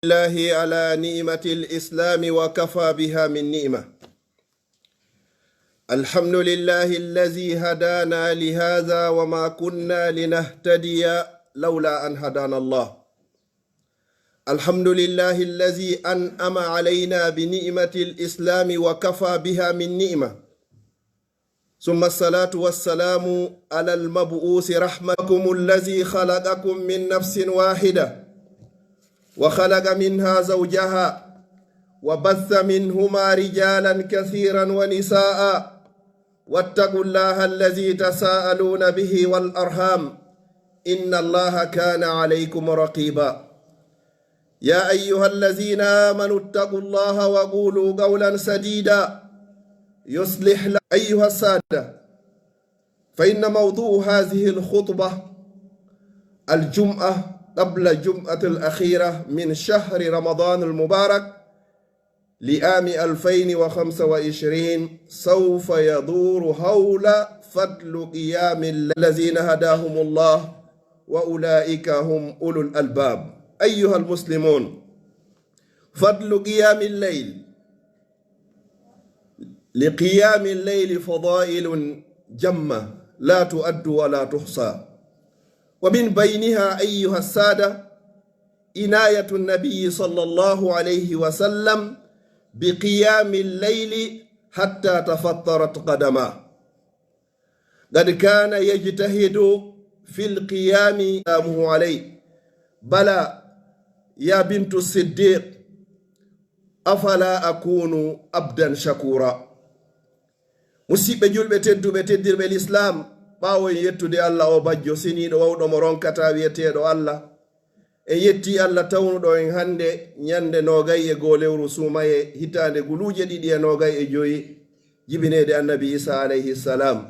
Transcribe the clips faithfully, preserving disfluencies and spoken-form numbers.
لله على نعمة الإسلام وكفى بها من نعمة. الحمد لله الذي هدانا لهذا وما كنا لنهتدي لولا أن هدانا الله. الحمد لله الذي أنعم علينا بنعمة الإسلام وكفى بها من نعمة. ثم الصلاة والسلام على المبعوث رحمة، الذي خلقكم من نفس واحدة وخلق منها زوجها وبث منهما رجالا كثيرا ونساء واتقوا الله الذي تساءلون به والأرحام إن الله كان عليكم رقيبا. يا أيها الذين آمنوا اتقوا الله وقولوا قولا سديدا يصلح لكم. أيها السادة، فإن موضوع هذه الخطبة الجمعة قبل الجمعة الأخيرة من شهر رمضان المبارك لعام ألفين وخمسة وعشرين سوف يدور حول فضل قيام الليل الذين هداهم الله وأولئك هم أولو الألباب. أيها المسلمون، فضل قيام الليل، لقيام الليل فضائل جمة لا تعد ولا تحصى، ومن بينها أيها السادة عناية النبي صلى الله عليه وسلم بقيام الليل حتى تفطرت قدماه. قد كان يجتهد في القيام سلامه عليه. بلى يا بنت الصديق، أفلا أكون عبدا شكورا. Musiɓɓe julɓe tedduɓe, teddirɓe Lislaam, ɓaawo en yettude Alla, o bajjo seniiɗo wawɗo mo ronkataa, wi'eteeɗo Alla, en yettii Alla tawnuɗo en hannde ñannde noogay e goo lewru suumayee, hitaande guluuje ɗiɗi e noogay e joy, jibineede Annabi Iisaa alayhi salaam.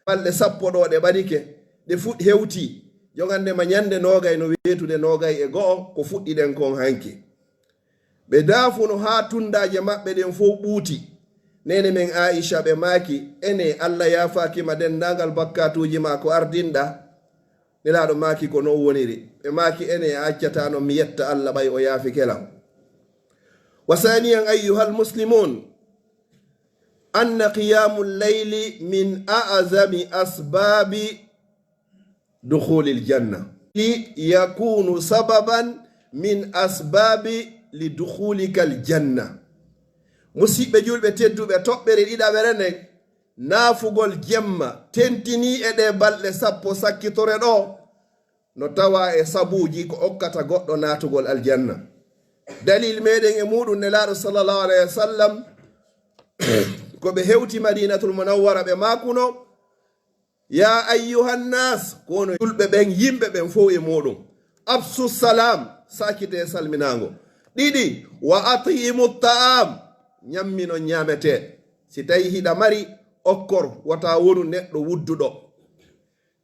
Balɗe sappo ɗoo ɗe ɓadike, ɗe fuɗ-, hewtii, jogande ma ñannde noogay no weetude noogay e go'o, ko fuɗɗiɗen kon hanki. Ɓe daafuno haa tunndaaje maɓɓe ɗen fow ɓuuti. Neene men Aa'isha ɓe maaki, enee, Alla yaafaaki ma denndaangal bakkaatuuji maa ko ardinɗaa? Nelaaɗo maaki ko non woniri. Ɓe maaki, enee, a accataa non mi yetta Alla ɓay o yaafike lan. وثانيا أيها المسلمون، أن قيام الليل من أعظم أسباب دخول الجنة، يكون سببا من أسباب لدخولك الجنة. Musiɓɓe julɓe tedduɓe, toɓɓere ɗiɗaɓere nden, naafugol jemma, tentinii e ɗee balɗe sappo sakkitore ɗoo, no tawaa e sabuuji ko okkata goɗɗo naatugol aljanna. Dalil meɗen e muɗum, Nelaaɗo sallallahu alayhi wa sallam, ko ɓe hewti Madinatul Munawwara, ɓe maakuno, "Yaa ayyuhan naas," ko no julɓe ɓen, yimɓe ɓen fow e muɗum, "afsu salaam," saakitee salminaango. Ɗiɗi, "wa at'imu ta'aam," ñamminon ñaametee. Si tawii hiɗa mari, okkor, wata wonu neɗɗo wudduɗo.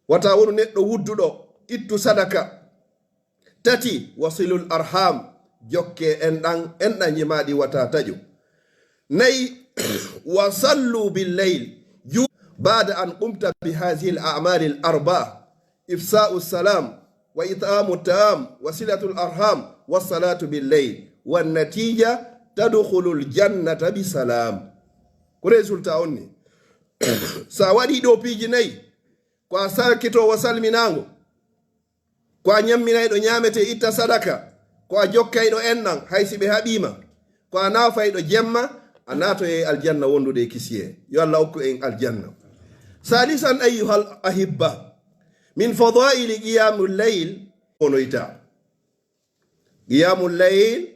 Wata wonu neɗɗo wudduɗo, ittu sadaka. Tati, "wasilul arham," jokkee enɗan, enɗan yimaaɗi wata taƴu. Nayi, "wa sallu bil layl," ju-, ba'da an qumta bi hazihil a'malil arba'a, ifsa'u salam, wa it'amu ta'am, wa silatul arham, wa salatu bil layl, wan natija tadkhulul jannata bi salam. Ko résultat on ni. Sa waɗii ɗoo piiji nayi, ko a sarkitoowo salminaango, ko a ñamminayɗo ñaametee itta sadaka, ko a jokkayɗo enɗan hay si ɓe haɓii ma, ko a naafayɗo jemma, a naatoyay aljanna wondude e kisiyee. Yo Alla okku en aljanna. Salisan ayyuhal ahibba, min fadaili qiyamul layl, onoyta. قيام الليل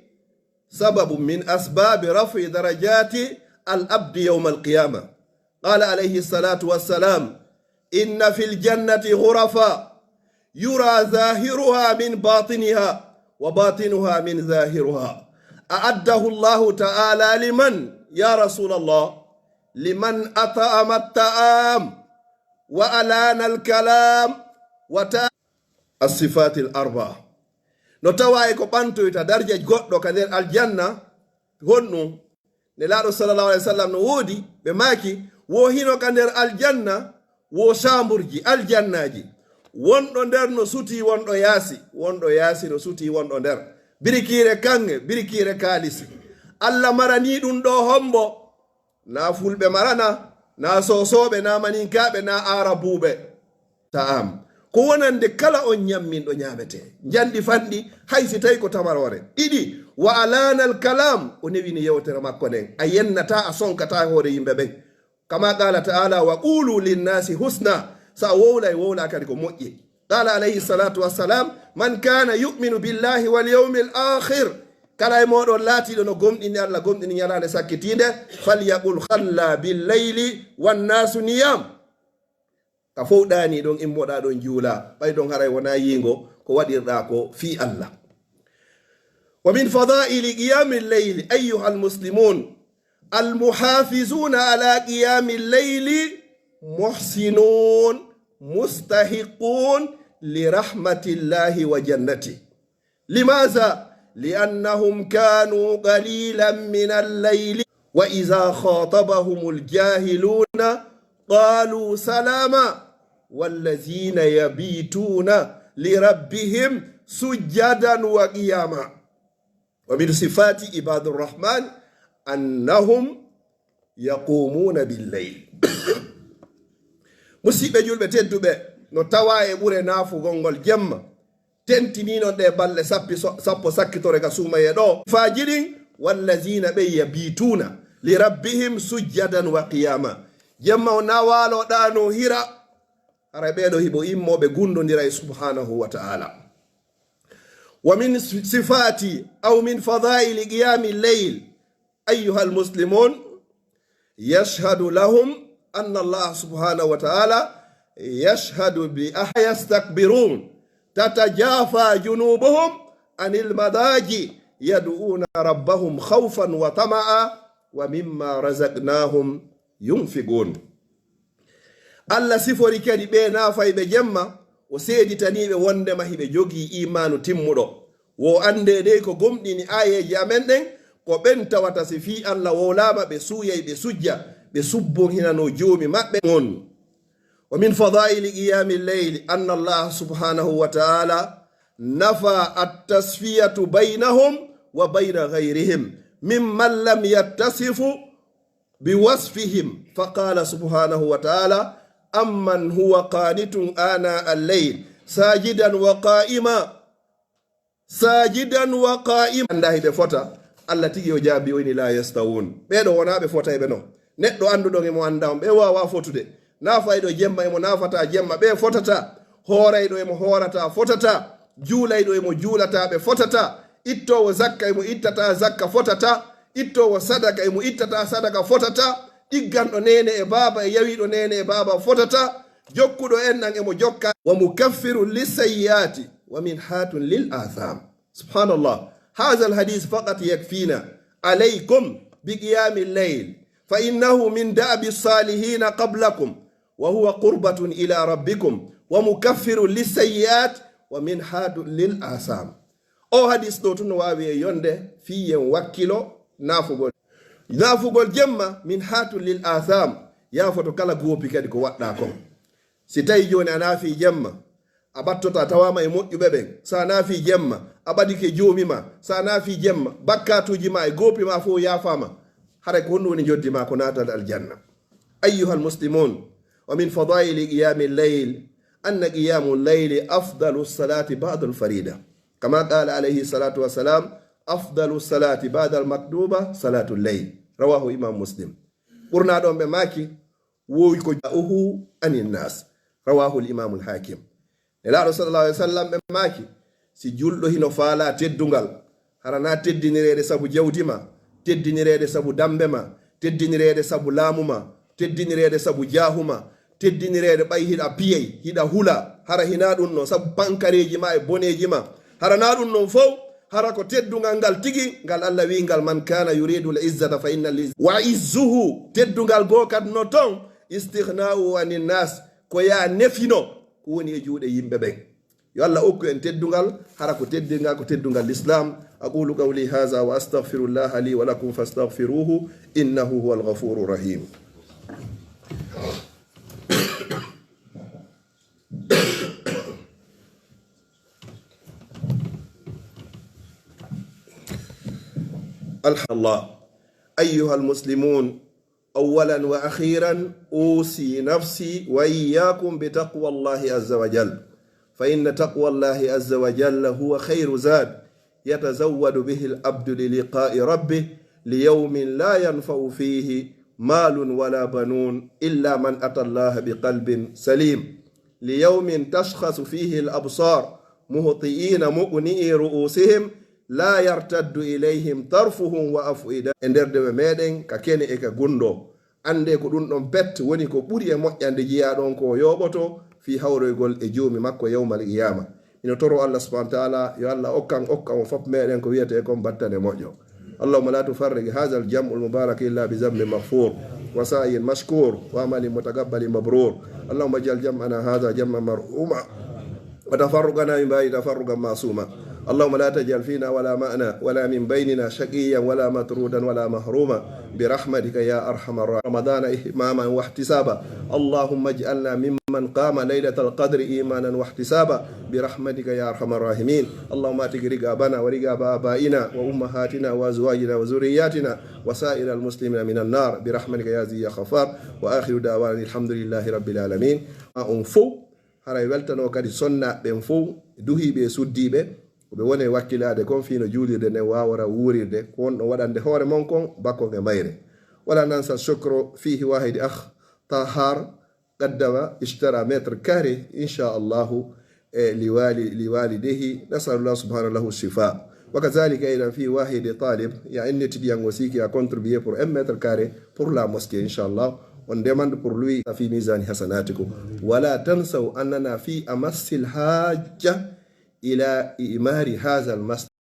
سبب من أسباب رفع درجات العبد يوم القيامة. قال عليه الصلاة والسلام: "إن في الجنة غرفا يرى ظاهرها من باطنها وباطنها من ظاهرها. أعده الله تعالى لمن يا رسول الله؟ لمن أطعم الطعام وألان الكلام وتا" As-sifaatil arbaa. No tawaa e ko ɓantoyta darja goɗɗo ka nder aljanna, honɗum? Nelaaɗo sallallahu alaihi wasallam no woodi, ɓe maaki, wo hino ka nder aljanna, wo saamburji, aljannaaji. Wonɗo nder no sutii wonɗo yaasi, wonɗo yaasi no sutii wonɗo nder. Birikiire kaŋŋe, birikiire kaalisi. Alla maranii ɗum ɗoo hombo? Naa fulɓe marana, naa soosooɓe, naa maninkaaɓe, naa aarabuuɓe. Ta'am. Ko wonande kala on ɲamminɗo ɲaametee. Njanɗi fanɗi, hay si tawi ko tamaroore. Ɗiɗi, wa alaanal kalaam, o newini yewtere makko nden. A yennataa, a sonkataa e hoore yimɓe ɓen. Kama qaala ta'ala, wa quulu linnaasi husna. So a wowlay, wowlaa kadi ko moƴƴi. Qaala alayhi salaatu wassalaam, man kaana yu'minu billahi wal yawmil aakhir. Kala e mooɗon laatiiɗo no gomɗini Alla, gomɗini ɲalaande sakkitiinde, falyaqul khalla bil layli wan naasu niyaam. Ka fow ɗaanii ɗon, immoɗaa ɗon juulaa, ɓay ɗon haray wonaa yiingo ko waɗirɗaa ko fii Alla. ومن فضائل قيام الليل أيها المسلمون، المحافظون على قيام الليل محسنون مستحقون لرحمة الله وجنته. لماذا؟ لأنهم كانوا قليلا من الليل وإذا خاطبهم الجاهلون قالوا سلاما والذين يبيتون لربهم سجدا وقياما. ومن صفات عباد الرحمن أنهم يقومون بالليل. Musiɓɓe julɓe tedduɓe, no tawaa e ɓure naafugol ngol jemma. Tentinii non ɗee balɗe sappi so-, sappo sakkitore ka suumayee ɗoo. Faajirin, wallazina ɓe yabituuna li rabbihim sujjadan wa qiyaama. Jemma o na waalo ɗaanoo hira, haray ɓee ɗoo hiɓe immoo ɓe gundondira e subhaanahu wa ta'aala. ومن صفات أو من فضائل قيام الليل أيها المسلمون، يشهد لهم أن الله سبحانه وتعالى يشهد بأح-، يستكبرون، تتجافى جنوبهم عن المضاجع يدعون ربهم خوفا وطمعا ومما رزقناهم ينفقون. Alla sifori kadi ɓee naafayɓe jemma, o seeditanii ɓe wondema hiɓe jogii iimaanu timmuɗo. Wo anndee dey ko gomɗini aayeeje amen ɗen, ko ɓen tawata si fii Alla wowlaama ɓe suuyay, ɓe sujja, ɓe subbunhinanoo Joomi maɓɓe on. ومن فضائل قيام الليل أن الله سبحانه وتعالى نفى التسوية بينهم وبين غيرهم ممن لم يتصفوا بوصفهم، فقال سبحانه وتعالى: أمن هو قانت آناء الليل ساجدا وقائما، ساجدا وقائما. Anndaa hiɓe fota, Alla tigi o jaabii, o inni: لا يستوون. Ɓee ɗoo wonaa ɓe fotayɓe non. Neɗɗo annduɗo on e mo anndaa on, ɓe waawaa fotude. Naafayɗo jemma e mo naafataa jemma, ɓe fotataa. Hoorayɗo e mo hoorataa fotataa. Juulayɗo e mo juulataa, ɓe fotataa. Ittoowo zakka e mo ittataa zakka fotataa. Ittoowo sadaka e mo ittataa sadaka fotataa. Ɗigganɗo neene e baaba e yawiiɗo neene e baaba fotataa. Jokkuɗo enɗan e mo jokkaa. ومكفر للسيئات وممحاة للآثام. سبحان الله. هذا الحديث فقط يكفينا عليكم بقيام الليل، فإنه من دأب الصالحين قبلكم، وهو قربة إلى ربكم، ومكفر للسيئات، وممحاة للآثام. Oo hadis ɗoo tun no waawi e yonde fii en wakkilo naafugol. Naafugol jemma, mimhaatun lil aasaam, yaafoto kala goopi kadi ko waɗɗaa kon. Si tawii jooni a naafii jemma, a ɓattoto a tawaama e moƴƴuɓe ɓen. Si a naafii jemma, a ɓadike Joomi maa. Si a naafii jemma, bakkaatuuji maa e goopi maa fow yaafaama. Haray ko honɗun woni njoddi maa? Ko naatal aljanna. أيها المسلمون، ومن فضائل قيام الليل أن قيام الليل أفضل الصلاة بعد الفريضة، كما قال عليه الصلاة والسلام: أفضل الصلاة بعد المكتوبة صلاة الليل. رواه إمام مسلم. Ɓurnaaɗo on ɓe maaki, wowi ko جزاؤه عن الناس. رواه الإمام الحاكم. Nelaaɗo sallallahu alaihi wasallam ɓe maaki, si julɗo hino faalaa teddungal, hara naa teddinireede sabu jawdi maa, teddinireede sabu dambe maa, teddinireede sabu laamu maa, teddinireede sabu jaahu maa, teddinireede ɓay hiɗa piyay, hiɗa hula, hara hinaa ɗun non, sabu pankareeji maa e boneeji maa, hara naa ɗun non fow, hara ko teddungal ngal tigi, ngal Alla wi'i ngal: من كان يريد العزة فإن لله، وعزه, teddungal goo kadi no ton, استغناؤه عن الناس, ko yaa nefino ko woni e juuɗe yimɓe ɓen. Yo Alla okku en teddungal, hara ko teddingal, ko teddungal Lislaam. أقول قولي هذا وأستغفر الله لي ولكم فاستغفروه إنه هو الغفور الرحيم. الحمد لله. أيها المسلمون، أولا وأخيرا أوصي نفسي وإياكم بتقوى الله عز وجل، فإن تقوى الله عز وجل هو خير زاد يتزود به العبد للقاء ربه، ليوم لا ينفع فيه مال ولا بنون إلا من أتى الله بقلب سليم، ليوم تشخص فيه الأبصار مهطعين مقنعي رؤوسهم لا يرتد إليهم طرفهم وأفئدتهم. E nder dewe meɗen ka kene e ka gunndoo, anndee ko ɗun ɗon pet woni ko ɓuri e moƴƴande jiyaaɗo on ko o yooɓoto fii hawroygol e Joomi makko yawmal qiyaama. Mino toroo Allah subhaanahu wa ta'aalaa yo Allah okkan, okkan on fof meɗen ko wi'etee kon battane moƴƴo. اللهم لا تفرق هذا الجمع المبارك إلا بذنب مغفور وسعي مشكور وعمل متقبل مبرور. اللهم اجعل جمعنا هذا جمعا مرحوما وتفرقنا من بعده تفرقا معصوما. اللهم لا تجعل فينا ولا معنا ولا من بيننا شقيا ولا مطرودا ولا محروما برحمتك يا أرحم الراحمين. رمضان إتماما واحتسابا. اللهم اجعلنا ممن قام ليلة القدر إيمانا واحتسابا برحمتك يا أرحم الراحمين. اللهم اعتق رقابنا ورقاب آبائنا وأمهاتنا وأزواجنا وذرياتنا وسائر المسلمين من النار برحمتك يا عزيز يا غفار. وآخر دعوانا الحمد لله رب العالمين. On fow, haray weltanoo kadi sonnaaɓe ɓen fow, duhiiɓe e suddiiɓe, ko ɓe woni e wakkilaade kon fii no juulirde nden waawora wuurirde, ko wonɗon waɗande hoore mon kon bakkon e mayre. ولا ننسى الشكر في واحد أخ طاهر قدم اشترى متر كاري إن شاء الله، إيه، لوالي-، لوالده، نسأل الله سبحانه له الشفاء. وكذلك أيضا في واحد طالب، il y a un étudiant aussi qui a contribué pour un mètre carré pour la mosquée إن شاء الله. On demande pour lui في ميزان حسناتكم. ولا تنسوا أننا في أمس الحاجة إلى إعمار هذا المسجد.